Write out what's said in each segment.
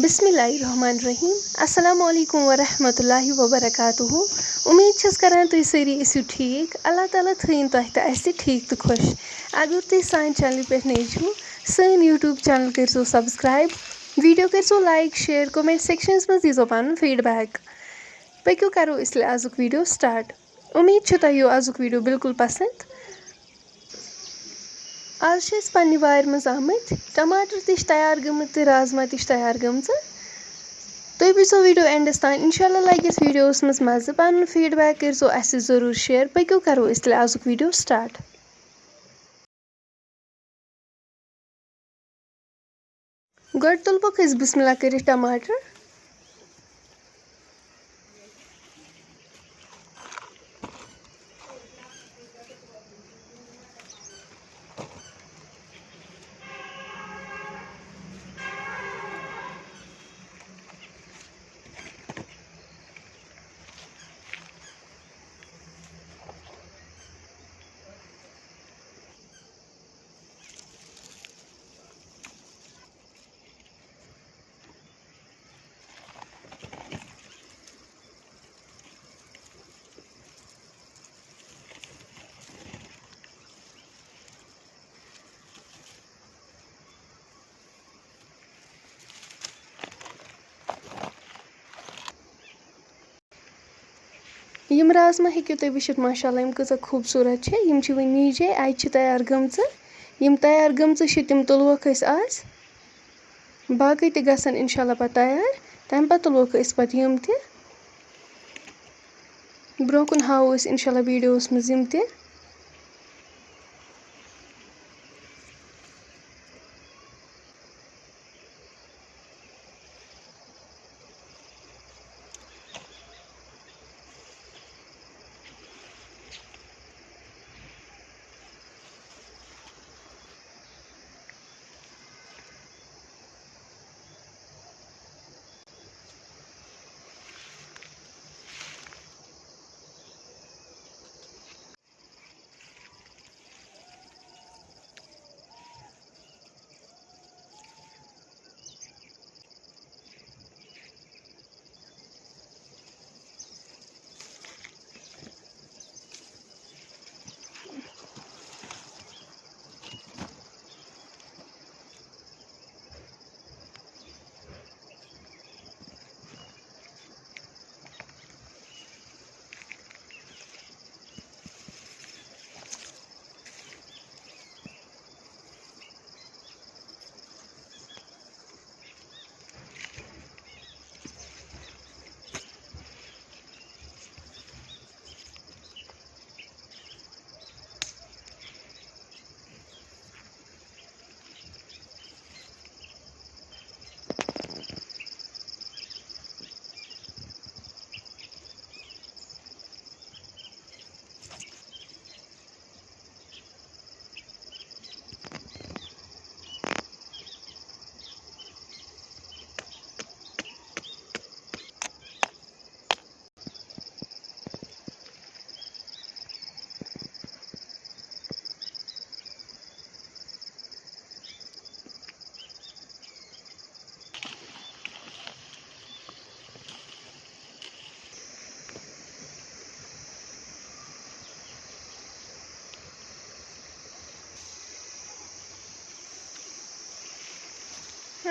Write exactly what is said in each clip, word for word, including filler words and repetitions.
بسم اللہ الرحمن الرحیم۔ السلام علیکم ورحمۃ اللہ وبرکاتہ۔ امید چھس کران تُہۍ سٲری ٲسِو ٹھیٖک۔ اللہ تعالیٰ تھٲیِن تۄہہِ تہٕ اَسہِ تہِ ٹھیٖک تہٕ خۄش۔ اگر تُہۍ سانہِ چینلہِ پٮ۪ٹھ نٔے چھِو، سٲنۍ YouTube channel کٔرۍزیو subscribe، video کٔرۍزیو like، share، comment sectionس منٛز دیٖزیو پنُن feedback۔ پٔکِو کرو أسۍ تیٚلہِ آزُک video start۔ امید چھِ تۄہہِ یِیو آزُک video بالکل پسند۔ آز چھِ أسۍ پننہِ وارِ منٛز آمٕتۍ، ٹماٹر تہِ چھِ تیار گٔمٕتۍ تہٕ رازما تہِ چھِ تیار گٔمژٕ۔ تُہۍ وٕچھزیو video endس تام، انشاءاللہ لگہِ اَسہِ videoس منٛز مزٕ۔ پنُن feedback کٔرۍزیو اَسہِ سۭتۍ ضروٗر share۔ پٔکِو کرو أسۍ تیٚلہِ آزُک video start۔ گۄڈٕ تُلہٕ بہٕ کھٔسۍ بسم اللہ کٔرِتھ ٹماٹر۔ یِم رازما ہیٚکِو تُہۍ وٕچھِتھ، ماشاء اللہ، یِم کۭژاہ خوٗبصوٗرت چھِ۔ یِم چھِ وٕنہِ نیٖجے، اَتہِ چھِ تیار گٔمژٕ۔ یِم تیار گٔمژٕ چھِ، تِم تُلوکھ أسۍ آز۔ باقٕے تہِ گژھن اِنشاء اللہ پَتہٕ تیار۔ تَمہِ پَتہٕ تُلوکھ أسۍ پَتہٕ یِم تہِ۔ برٛونٛہہ کُن ہاوو أسۍ اِنشاء اللہ videoس منٛز یِم تہِ۔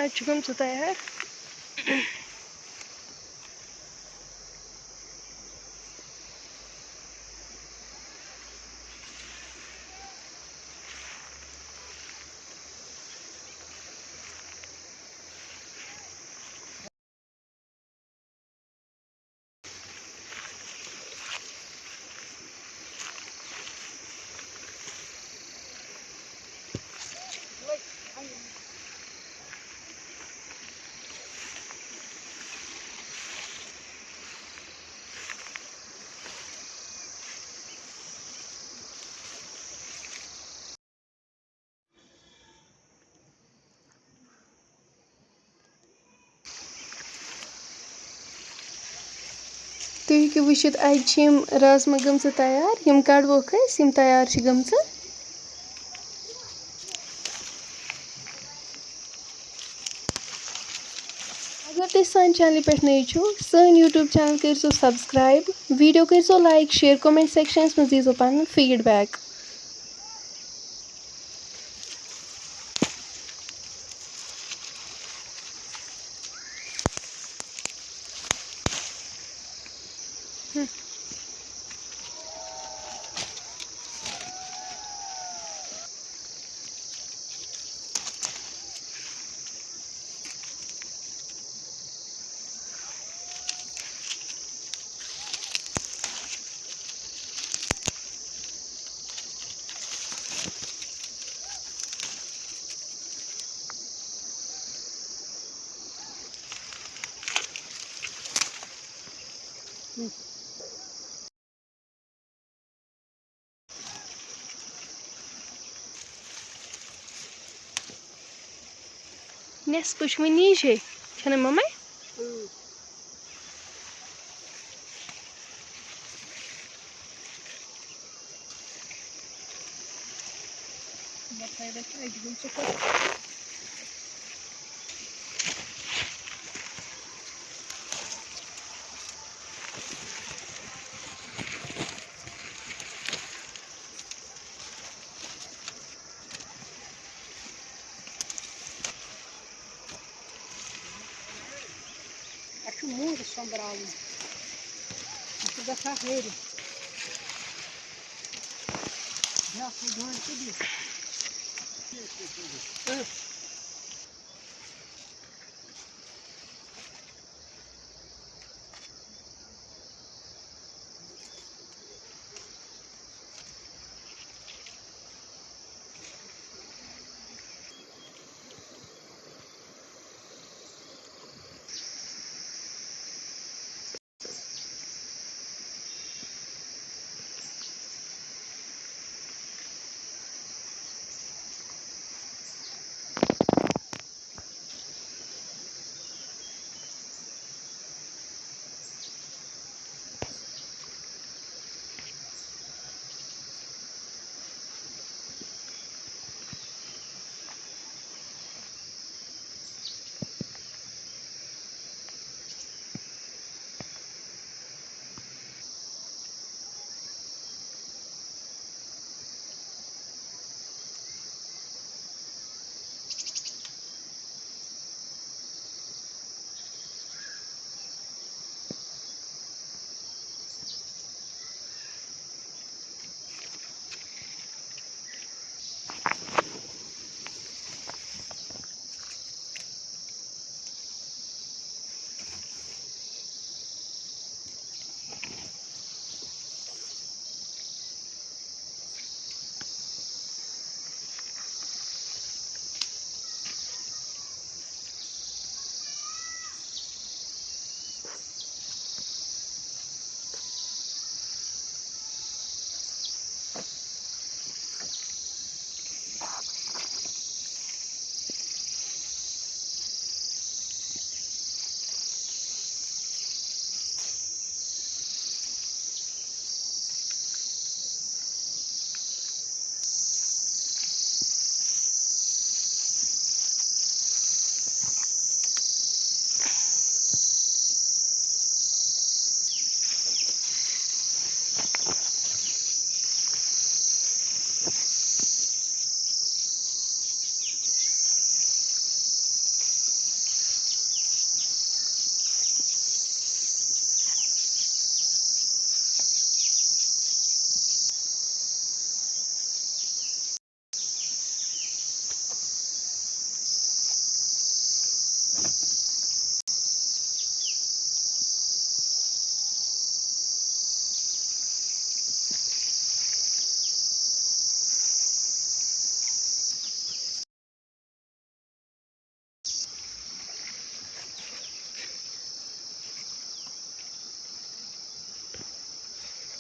آز چھُ گوٚمُت سُہ تیار۔ تُہۍ ہیٚکِو وٕچھِتھ، اَتہِ چھِ یِم رازما گٔمژٕ تیار، یِم کَڑوکھ أسۍ، یِم تیار چھِ گٔمژٕ۔ اگر تُہۍ سانہِ چینلہِ پٮ۪ٹھ نٔوۍ چھِو، سٲنۍ YouTube channel کٔرۍزیو subscribe، video کٔرۍزیو like، share، comment sectionس منٛز دیٖزیو پَنُن feedback۔ نٮ۪صفہٕ چھُ وُنہِ نیٖجے، چھَنہٕ مَمَے؟ اَسہِ چھُ موٗنٛگہٕ سۄمبراوُن۔ یہِ چھُ گژھان ہیٚرِ۔ بیٛاکھ ہیٚرِ گانٛد تہِ دِتھ۔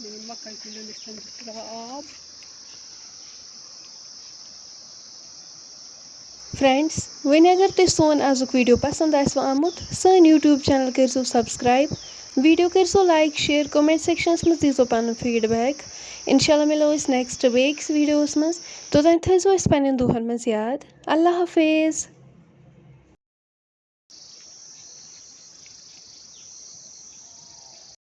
مےٚ ووٚن مَکٲے کُلٮ۪ن أسۍ تَمہِ دۄہ ترٛاوان آب۔ فرٛٮ۪نٛڈٕس، وۄنۍ اگر تۄہہِ سون آزُک ویٖڈیو پَسنٛد آسِوٕ آمُت، سٲنۍ YouTube channel کٔرۍزیو subscribe، video کٔرۍزیو like، share، comment sectionس منٛز دیٖزیو پَنُن feedback۔ اِنشاء اللہ مِلو أسۍ next بیٚکِس ویٖڈیووَس منٛز۔ توٚتام تھٲیزیو اَسہِ پنٛنٮ۪ن دُعاہَن منٛز یاد۔ اللہ حافظ۔